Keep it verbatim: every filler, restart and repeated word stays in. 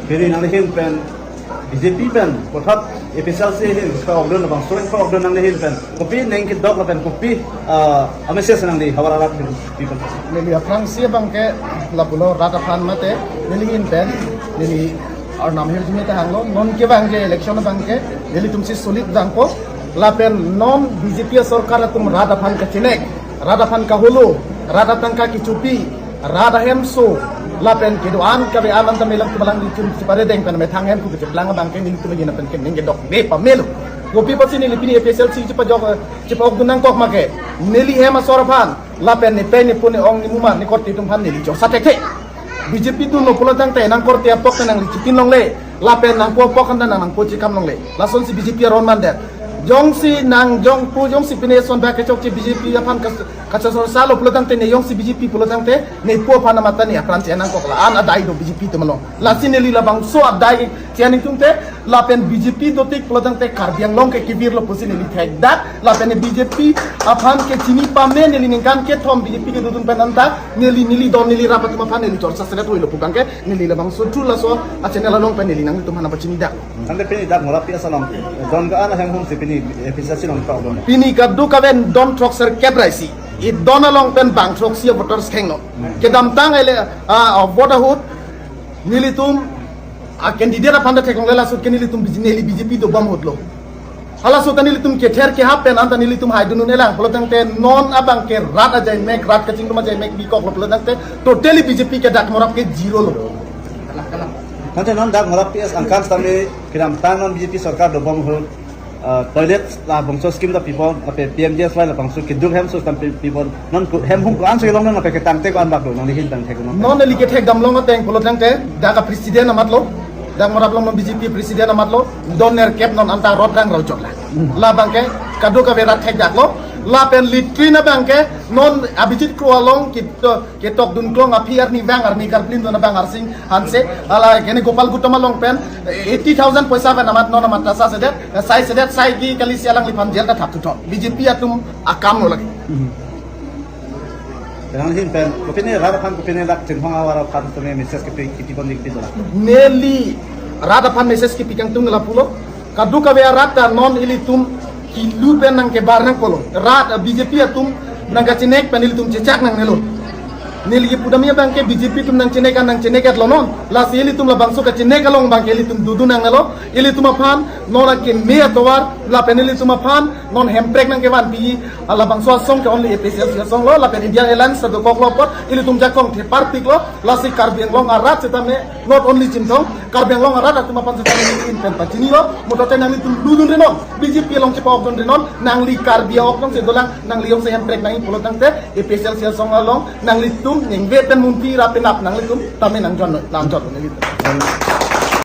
Pini nangli ahin pen B J P pen kothat A P H L C ahin ka-ok dun abang soin ka-ok dun nangli ahin pen kopi neng kedok lapen kopi, ah, a-message nangli havar arat pen people. Neli aphrangsi abang ke lapulo rat aphan mate neli ahin pen neli arnam hirjini ta hanglo non ke abang ke election abang ke nelitum si solid dangpo lapen non B J P sorkar atum rat aphan kachinek, rat aphan kaholo, rat atangka kechopi, rat ahemso lapen kedo-an kave-an anta melang kebalang nelitum chepare deng pen methang hem ku kecheplang abang ke nelitum ahin pen ke neng kedok de pamelo. Kopi apotsi neli pini A P H L C chepajok, chepa-ok dun nangkok ma ke neli hem asor aphan lapen nepei nepo ne-ong nemuma nekorte atum aphan neli jorsa thekthe. B J P dunlo pulo tangte nang korte apok ta nangli chipin longle lapen nangpo apok anta nang nangpo chekam longle. Lasonsi B J P aron mandet. Jongsi nang jongpo jongsi pine son ba kechokche B J P aphan kas-, kachosorsa lo pulo tangte ne jongsi B J P pulo tangte nepo aphan amat ta ne apran che nangkok la-an adai do B J P atum along. Lasi neli labangso adai che aning atum te lapen B J P dotik pulo tangte Karbi Anglong ke kevirlo pusi neli thekdak lapen B J P aphan ke chini pame neli ningkan kethom B J P kedodun pen anta neli neli don neli rap atum aphan neli jorsa selet hoilo pu abang ke neli labangso thu laso a-channel along pen neli nanglitum aphan pachinidak. Tangte pini dak Morap P S along don ko-an ahem hum si pini A P H L C along ka-ok dun. Pini kadokave don throkser kep ra isi. I don along pen bang throksi voters khengno. Kedamtang ele, ah, vote ahut nelitum a-candidate aphan ta theklongle laso ke nelitum B J P, neli B J P dobom ahutlo. Halaso ta nelitum kether kehap pen anta nelitum haidun un-elang pulo tangte non abang ke rat ajaimek, rat kachingrum ajaimek bikoklo pulo tangte totally B J P ke dak Morap ke zero lo. Tangte non dak Morap P S angkan sitame kedamtang non B J P sorkar dobom ahut, ah, toilet labangso scheme ta pipon, lapen P M G S Y labangso keduk hemso sitame pipon. Non ko-, hem hum ko-an so kelong non lapen ketangte ko-an bak do, nangli ahin tangte ko non. Non neli kethek damlong ateng pulo tangte dak a-president amatlo, dak Morap along non B J P president amatlo don nerkep non anta rot rang rau jokla. Labang ke kadokave rat thekdaklo lapen latrine abang ke non Abhijit Kro along kito ketok dunklong aphi arnivang arni karplin dun abang Harsing Hanse, hala kene Gopal Gautam along pen eighty thousand poisa pen amat non amat ta sa sedet, sai sedet, sai ki kalisi alangliphan jail ta thap thuthon. B J P atum akam lo lake. Nangli ahin pen kopine rat aphan kopine dak chinghong ahavar aphan tame message kepi, kepipon dikpi dola. Neli rat aphan message kepi kangtung lapulo. Kadokave arat ta non ilitum kilu pen nangkebar nangkoklo. Rat, ah, B J P atum nangkachinek pen ilitum chechak nangnelo. Neli kepudamji abang ke B J P atum nangchinek an nangchinek-etlo non. Lasi ilitum labangso kachinek along abang ke ilitum dodun nangnelo. Ilitum aphan non akeme atovar lapen ilitum aphan non hemprek nangkevanpi, ah, labangso asong ke only A P H L C asong lo lapen India Alliance dokoklo apot ilitum jakong thepar piklo. Lasi Karbi Anglong arat sitame not only Chinthong, Karbi Anglong arat atum aphan sitame neli ahin pen pachinilo, mutote nanglitum dodun ri non, B J P along chepa-ok dun ri non, nangli Karbi a-ok along si dolang, nangli jongsi hemprek nangji pulo tangte, A P H L C asong along, nanglitum, ningve pen munti ra penap nanglitum, tame nangjon, nangjon nanglitum.